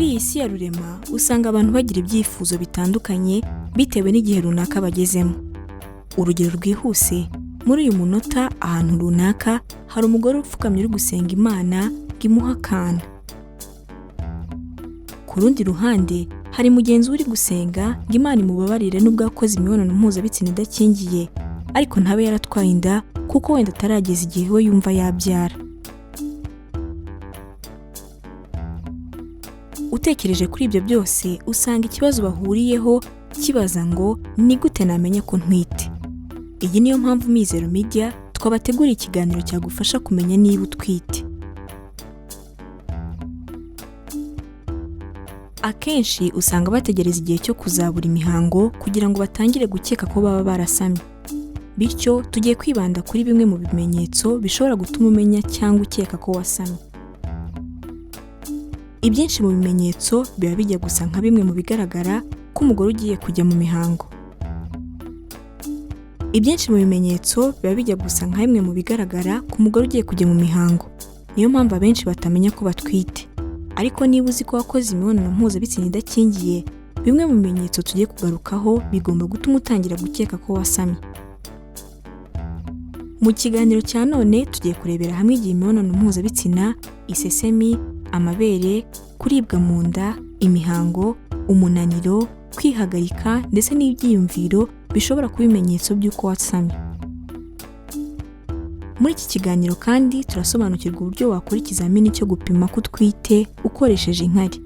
Muri iyi si ya rurema usanga abantu bagira ibyifuzo bitandukanye bitewe n'igihe runaka bagezemo. Urugero rwihuse, muri uyu munota ahantu runaka hari umugore upfukamye uri gusenga Imana ngo imuhe akana. Ku rundi ruhande hari mugenzi we uri gusenga ngo Imana imubabarire nubwo yakoze imibonano mpuzabitsina idakingiye, ariko ntabe yaratwaye inda kuko wenda atarageza igihe we yumva yabyara. Utekereje kuri ibyo byose usanga ikibazo bahuriyeho kibaza ngo ni gute namenya ko ntwite? Iyi niyo mpamvu Mizero Media twabateguriye ikiganiro cyagufasha kumenya niba utwite. Akenshi usanga bategereza igihe cyo kuzabura imihango kugira ngo batangire gukeka ko baba barasamye. Bityo tugiye kwibanda kuri bimwe mu bimenyetso bishobora gutuma umenya cyangwa ukeka ko wasamye. Ibyinshi mu bimenyetso biba bijya gusa nka bimwe mu bigaragara ko umugore ugiye kujya mu mihango. Ibyinshi mu bimenyetso biba bijya gusa nka bimwe mu bigaragara ku mugore ugiye kujya mu mihango. Niyo mpamvu abenshi batamenya ko batwite. Ariko niba uzi ko wakoze imibonano mpuzabitsina idakingiye, bimwe mu bimenyetso tugiye kugarukaho bigomba gutuma utangira gukeka ko wasamye. Mu kiganiro cya none tugiye kurebera hamwe igihe imibonano mpuzabitsina, isesemi, amabere, kuribwa mu nda, imihango, umunaniro, kwihagarika ndetse n'ibyiyumviro bishobora kuba ibimenyetso by'uko wasamye. Muri iki kiganiro kandi turasobanukirwa uburyo wakora ikizamini cyo gupima ko utwite ukoresheje inkari.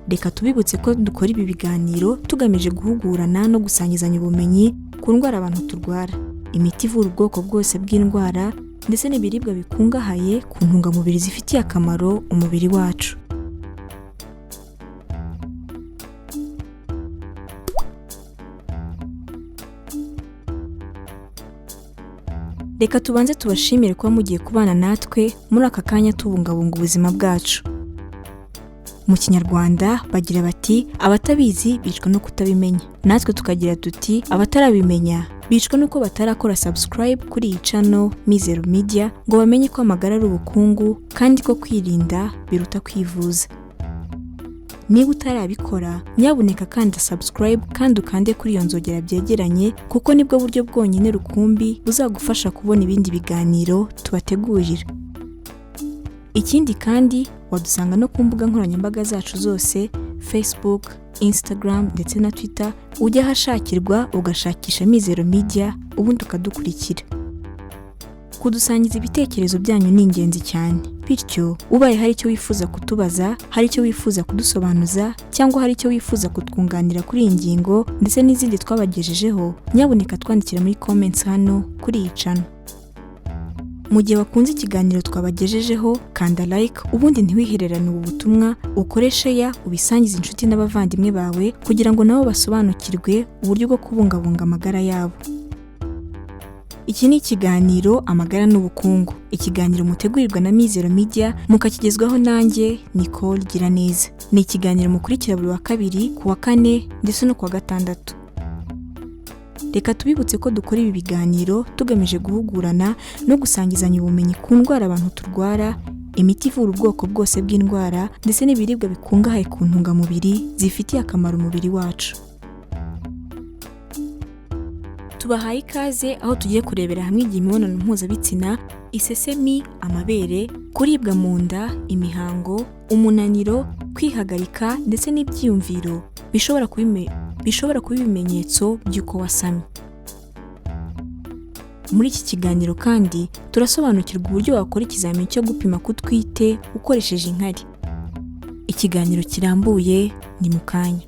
Reka tubibutse ko dukora ibi biganiro tugamije guhugurana no gusangizanya ubumenyi ku ndwara abantu turwara, imiti ivura ubwoko bwose bw'indwara ndetse n'ibiribwa bikungahaye ku ntungamubiri zifitiye akamaro umubiri wacu. Reka tubanze tubashimire kuba mugiye kubana natwe muri aka kanya tubungabunga ubuzima bwacu. Mu Kinyarwanda bagira bati abatabizi bicwa no kutabimenya. Natwe tukagira tuti abatarabimenya bicwa nuko batarakora subscribe kuri iyi channel Mizero Media ngo bamenye ko amagara ari ubukungu kandi ko kwirinda biruta kwivuza. Niba utarabikora nyabuneka kanda subscribe kandi ukande kuri iyo nzogera byegeranye kuko nibwo buryo bwonyine rukumbi buzagufasha kubona ibindi biganiro tubategurira. Ikindi kandi wadusanga no ku mbuga nkoranyambaga zacu zose Facebook, Instagram ndetse na Twitter, ujya ahashakirwa ugashakisha Mizero Media ubundi ukadukurikira. Kudusangiza ibitekerezo byanyu ni ingenzi cyane, bityo ubaye hari icyo wifuza kutubaza, hari icyo wifuza kudusobanuza cyangwa hari icyo wifuza kutwunganira kuri iyi ngingo ndetse n'izindi twabagejejeho, nyabuneka twandikira muri comments hano kuri iyi channel. Mu gihe wakunze ikiganiro twabagejejeho, kanda like ubundi ntiwihererane ubu butumwa, ukore share ubisangize inshuti n'abavandimwe bawe kugira ngo nabo basobanukirwe uburyo bwo kubungabunga amagara yabo. Iki ni ikiganiro Amagara n'Ubukungu, ikiganiro mutegurirwa na Mizero Media mukakigezwaho nanjye Nicole Giraneza. Ni ikiganiro mukurikira buri wa kabiri, ku wa kane ndetse no ku wa gatandatu. Reka tubibutse ko dukora ibi biganiro tugamije guhugurana no gusangizanya ubumenyi ku ndwara abantu turwara, imiti ivura ubwoko bwose bw'indwara ndetse n'ibiribwa bikungahaye ku ntungamubiri zifitiye akamaro umubiri wacu. Tubahaye ikaze aho tugiye kurebera hamwe igihe imibonano mpuzabitsina, isesemi, amabere, kuribwa mu nda, imihango, umunaniro, kwihagarika ndetse n'ibyiyumviro bishobora kuba ibimenyetso by'uko wasamye. Muri iki kiganiro kandi turasobanukirwa uburyo wakora ikizamini cyo gupima ko utwite ukoresheje inkari. Ikiganiro kirambuye ni mu kanya.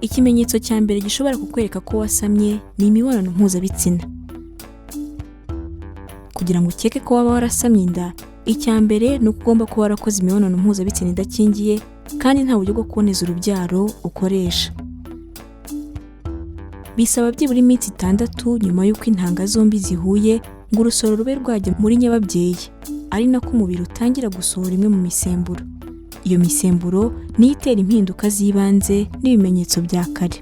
Ikimenyetso cya mbere gishobora kukwereka ko wasamye ni imibonano mpuzabitsina. Kugira ngo ukeke ko waba warasamye inda, icya mbere ni uko ugomba kuba warakoze imibonano mpuzabitsina idakingiye kandi nta buryo bwo kuboneza urubyaro ukoresha. Bisaba byibura iminsi 6 nyuma y'uko intanga zombi zihuye ngo urusoro rube rwajya muri nyababyeyi, ari nako umubiri utangira gusohora imwe mu misemburo. Iyo misemburo niyo itera impinduka z'ibanze n'ibimenyetso bya kare.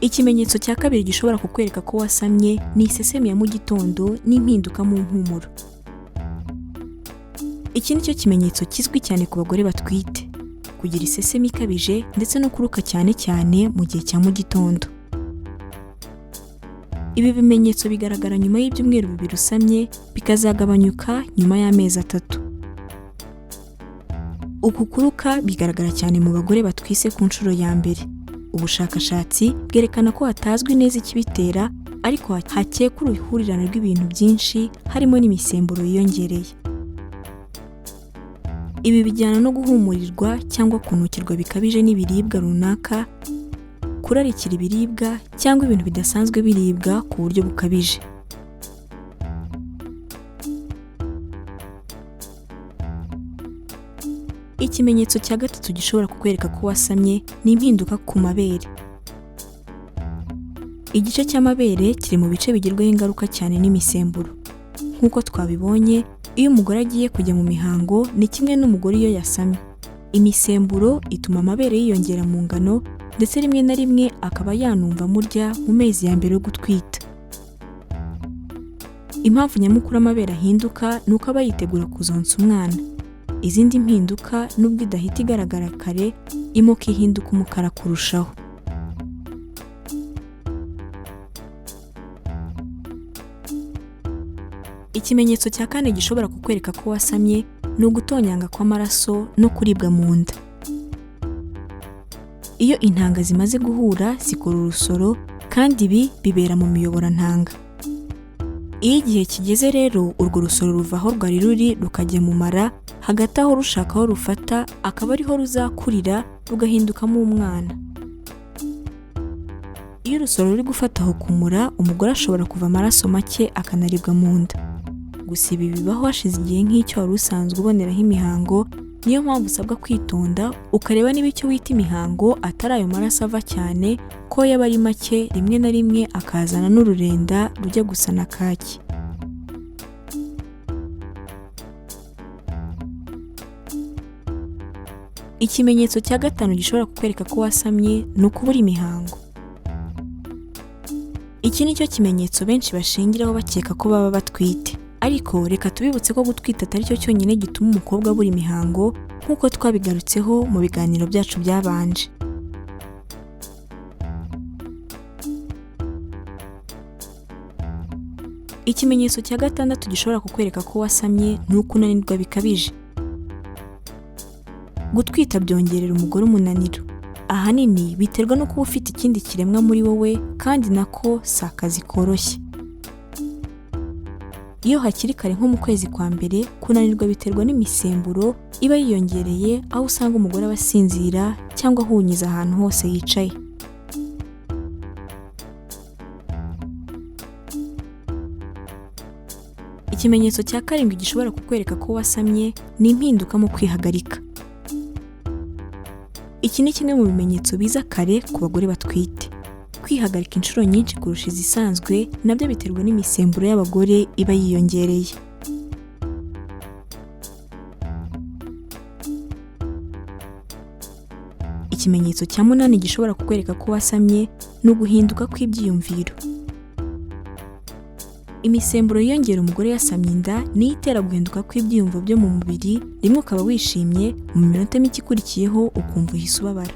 Ikimenyetso cya kabiri gishobora kukwereka ko wasamye ni isesemi ya mu gitondo n'impinduka mu mpumuro. Iki ni cyo kimenyetso kizwi cyane ku bagore batwite, kugira isesemi ikabije ndetse no kuruka cyane cyane mu gihe cya mu gitondo. Ibi bimenyetso bigaragara nyuma y'ibyumweru 2 usamye, bikazagabanyuka nyuma y'amezi 3. Uku kuruka bigaragara cyane mu bagore batwise ku nshuro ya mbere. Ubushakashatsi bwerekana ko hatazwi neza ikibitera, ariko hakekwa uruhurirane rw'ibintu byinshi harimo n'imisemburo yiyongereye. Ibi bijyana no guhumurirwa cyangwa kunukirwa bikabije n'ibiribwa runaka, kurarikira ibiribwa cyangwa ibintu bidasanzwe biribwa ku buryo bukabije. Ikimenyetso cya gatatu gishobora kukwereka ko wasamye ni impinduka ku mabere. Igice cy'amabere kiri mu bice bigirwaho ingaruka cyane n'imisemburo. Nk'uko twabibonye, iyo umugore agiye kujya mu mihango ni kimwe n'umugore iyo yasamye. Imisemburo ituma amabere yiyongera mu ngano ndetse rimwe na rimwe akaba yanumva amurya mu mezi ya mbere yo gutwita. Impamvu nyamukuru amabere ahinduka ni uko aba yitegura kuzonsa umwana. Izindi mpinduka nubwo idahita igaragara kare, imoka ihinduka umukara kurushaho. Ikimenyetso cya kane gishobora kukwereka ko wasamye ni ugutonyanga kw'amaraso no kuribwa mu nda. Iyo intanga zimaze guhura zikora urusoro, kandi ibi bibera mu miyoborantanga. Iyo igihe kigeze rero, urwo rusoro ruva aho rwari ruri rukajya mu mara, hagati aho rushaka aho rufata akaba ariho ruzakurira rugahindukamo umwana. Iyo urusoro ruri gufata aho kumura, umugore ashobora kuva amaraso make akanaribwa mu nda. Gusa ibi bibaho hashize igihe nk'icyo wari usanzwe uboneraho imihango, niyo mpamvu usabwa kwitonda ukareba niba icyo wita imihango atari ayo maraso ava cyane, ko yaba ari make rimwe na rimwe akazana n'ururenda rujya gusa na kaki. Ikimenyetso cya gatanu gishobora kukwereka ko wasamye ni ukubura imihango. Iki ni cyo kimenyetso benshi bashingiraho bakeka ko baba batwite. Ariko reka tubibutse ko gutwita atari cyo cyonyine gituma umukobwa abura imihango, nk'uko twabigarutseho mu biganiro byacu byabanje. Ikimenyetso cya gatandatu gishobora kukwereka ko wasamye ni ukunanirwa bikabije. Gutwita byongerera umugore umunaniro. Ahanini biterwa no kuba ufite ikindi kiremwa muri wowe, kandi nako si akazi koroshye. Iyo hakiri kare nko mu kwezi kwa mbere, kunanirwa biterwa n'imisemburo iba yiyongereye, aho usanga umugore aba asinzira cyangwa ahunyiza ahantu hose yicaye. Ikimenyetso cya karindwi gishobora kukwereka ko wasamye ni impinduka mu kwihagarika. Iki ni kimwe mu bimenyetso biza kare ku bagore batwite. Kwihagarika inshuro nyinshi kurusha izisanzwe nabyo biterwa n'imisemburo y'abagore iba yiyongereye. Ikimenyetso cya munani gishobora kukwereka ko wasamye ni uguhinduka kw'ibyiyumviro. Imisemburo yiyongera umugore yasamye inda niyo itera guhinduka kw'ibyiyumvo byo mu mubiri, rimwe ukaba wishimye, mu minota mike ikurikiyeho ukumva uhise ubabara.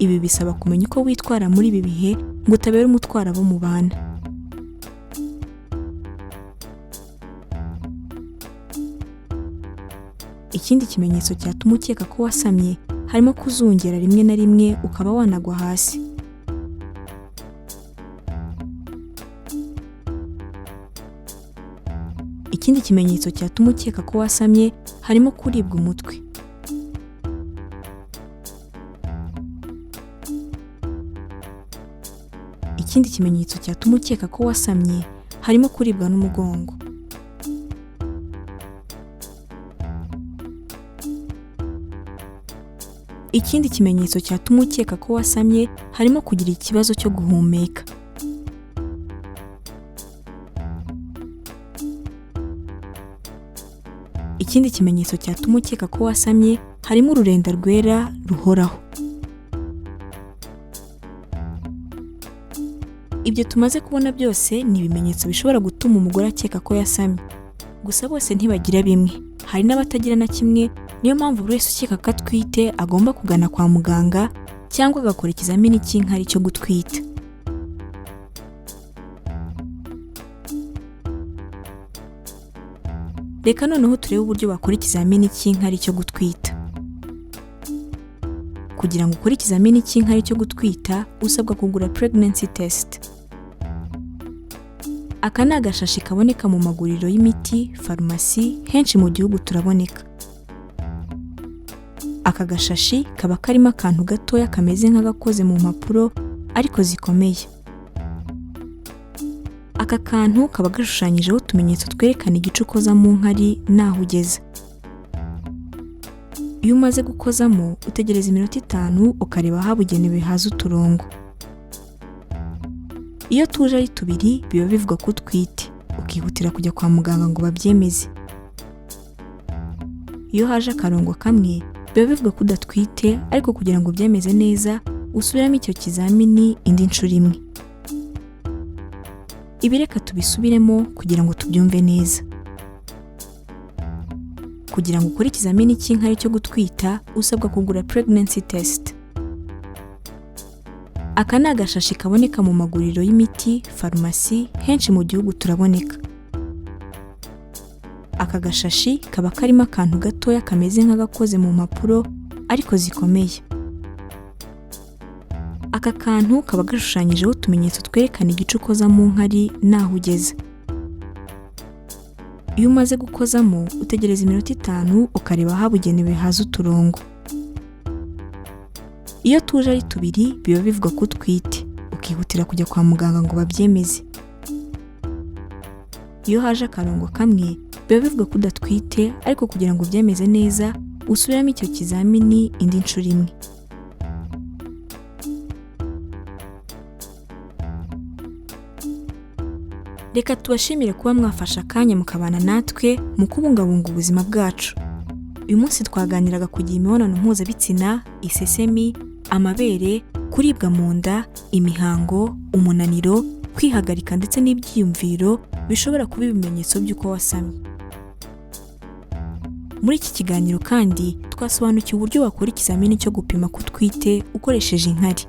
Ibi bisaba kumenya uko witwara muri ibi bihe ngo utabera umutwaro abo mubana. Ikindi kimenyetso cyatuma ukeka ko wasamye harimo kuzungera rimwe na rimwe ukaba wanagwa hasi. Ikindi kimenyetso cyatuma ukeka ko wasamye harimo kuribwa umutwe. Ikindi kimenyetso cyatuma ukeka ko wasamye harimo kuribwa n'umugongo. Ikindi kimenyetso cyatuma ukeka ko wasamye harimo kugira ikibazo cyo guhumeka. Ikindi kimenyetso cyatuma ukeka ko wasamye harimo ururenda rwera ruhoraho. Ibyo tumaze kubona byose ni ibimenyetso bishobora gutuma umugore akeka ko yasamye. Gusa bose ntibagira bimwe, hari n'abatagira na kimwe. Niyo mpamvu buri wese ukeka ko atwite agomba kugana kwa muganga cyangwa agakora ikizamini cy'inkari cyo gutwita. Reka noneho turebe uburyo bakora ikizamini cy'inkari cyo gutwita. Kugira ngo ukore ikizamini cy'inkari cyo gutwita, usabwa kugura pregnancy test. Aka ni agashashi kaboneka mu maguriro y'imiti, farumasi, henshi mu gihugu turaboneka. Aka gashashi kaba karimo akantu gatoya kameze nk'agakoze mu mpapuro ariko zikomeye. Aka kantu kaba gashushanyijeho utumenyetso twerekana igice ukoza mu nkari n'aho ugeza. Iyo umaze gukozamo, utegereza iminota 5 ukareba ahabugenewe haza uturongo. Iyo tuje ari tubiri biba bivuga ko utwite, ukihutira kujya kwa muganga ngo babyemeze. Iyo haje akarongo kamwe biba bivuga ko udatwite, ariko kugira ngo ubyemeze neza usubiramo icyo kizamini indi nshuro imwe. Ibi reka tubisubiremo kugira ngo tubyumve neza. Kugira ngo ukore ikizamini cy'inkari cyo gutwita, usabwa kugura pregnancy test. Aka ni agashashi kaboneka mu maguriro y'imiti, farumasi, henshi mu gihugu turaboneka. Aka gashashi kaba karimo akantu gatoya kameze nk'agakoze mu mpapuro ariko zikomeye. Aka kantu kaba gashushanyijeho utumenyetso twerekana igice ukoza mu nkari n'aho ugeza. Iyo umaze gukozamo, utegereza iminota 5 ukareba ahabugenewe haza uturongo. Iyo tuje ari tubiri biba bivuga ko utwite, ukihutira kujya kwa muganga ngo babyemeze. Iyo haje akarongo kamwe biba bivuga ko udatwite, ariko kugira ngo ubyemeze neza usubiramo icyo kizamini indi nshuro imwe. Reka tubashimire kuba mwafashe akanya mukabana natwe mu kubungabunga ubuzima bwacu. Uyu munsi twaganiraga ku gihe imibonano mpuzabitsina, isesemi, amabere, kuribwa mu nda, imihango, umunaniro, kwihagarika ndetse n'ibyiyumviro bishobora kuba ibimenyetso by'uko wasamye. Muri iki kiganiro kandi twasobanukiwe uburyo wakora ikizamini cyo gupima ko utwite ukoresheje inkari.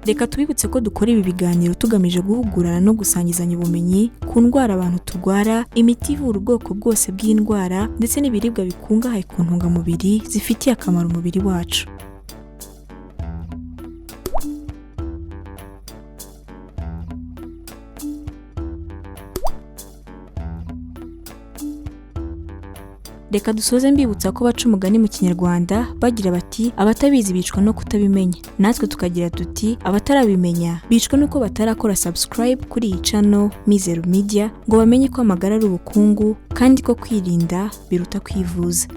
Reka tubibutse ko dukora ibi biganiro tugamije guhugurana no gusangizanya ubumenyi ku ndwara abantu turwara, imiti ivura ubwoko bwose bw'indwara ndetse n'ibiribwa bikungahaye ku ntungamubiri zifitiye akamaro umubiri wacu. Reka dusoze mbibutsa ko baca umugani mu Kinyarwanda bagira bati abatabizi bicwa no kutabimenya. Natwe tukagira tuti abatarabimenya bicwa nuko batarakora subscribe kuri iyi channel Mizero Media ngo bamenye ko amagara ari ubukungu kandi ko kwirinda biruta kwivuza.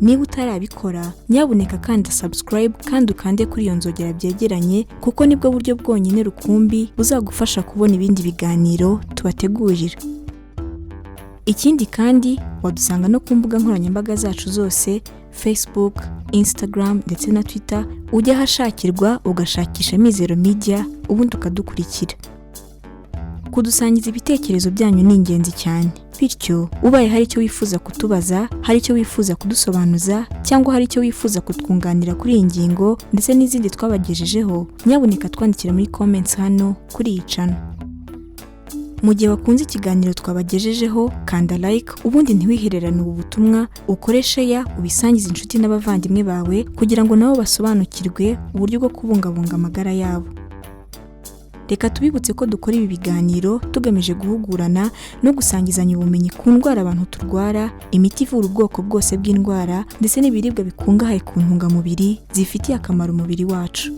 Niba utarabikora, nyabuneka kanda subscribe kandi ukande kuri iyo nzogera byegeranye, kuko nibwo buryo bwonyine rukumbi buzagufasha kubona ibindi biganiro tubategurira. Ikindi kandi wadusanga no ku mbuga nkoranyambaga zacu zose, Facebook, Instagram ndetse na Twitter, ujya ahashakirwa ugashakisha Mizero Media ubundi ukadukurikira. Kudusangiza ibitekerezo byanyu ni ingenzi cyane. Bityo ubaye hari icyo wifuza kutubaza, hari icyo wifuza kudusobanuza cyangwa hari icyo wifuza kutwunganira kuri iyi ngingo ndetse n'izindi twabagejejeho, nyabuneka twandikira muri comments hano kuri iyi channel. Mu gihe wakunze ikiganiro twabagejejeho, kanda like ubundi ntiwihererane ubu butumwa, ukore share ubisangize inshuti n'abavandimwe bawe kugira ngo nabo basobanukirwe uburyo bwo kubungabunga amagara yabo. Reka tubibutse ko dukora ibi biganiro tugamije guhugurana no gusangizanya ubumenyi ku ndwara abantu turwara, imiti ivura ubwoko bwose bw'indwara ndetse n'ibiribwa bikungahaye ku ntungamubiri zifitiye akamaro umubiri wacu.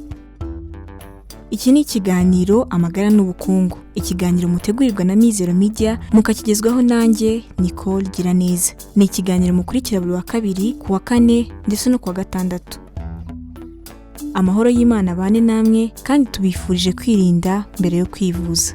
Iki ni ikiganiro Amagara n'Ubukungu, ikiganiro mutegurirwa na Mizero Media mukakigezwaho nanjye Nicole Giraneza. Ni ikiganiro mukurikira buri wa kabiri, ku wa kane ndetse no ku wa gatandatu. Amahoro y'Imana abane namwe kandi tubifurije kwirinda mbere yo kwivuza.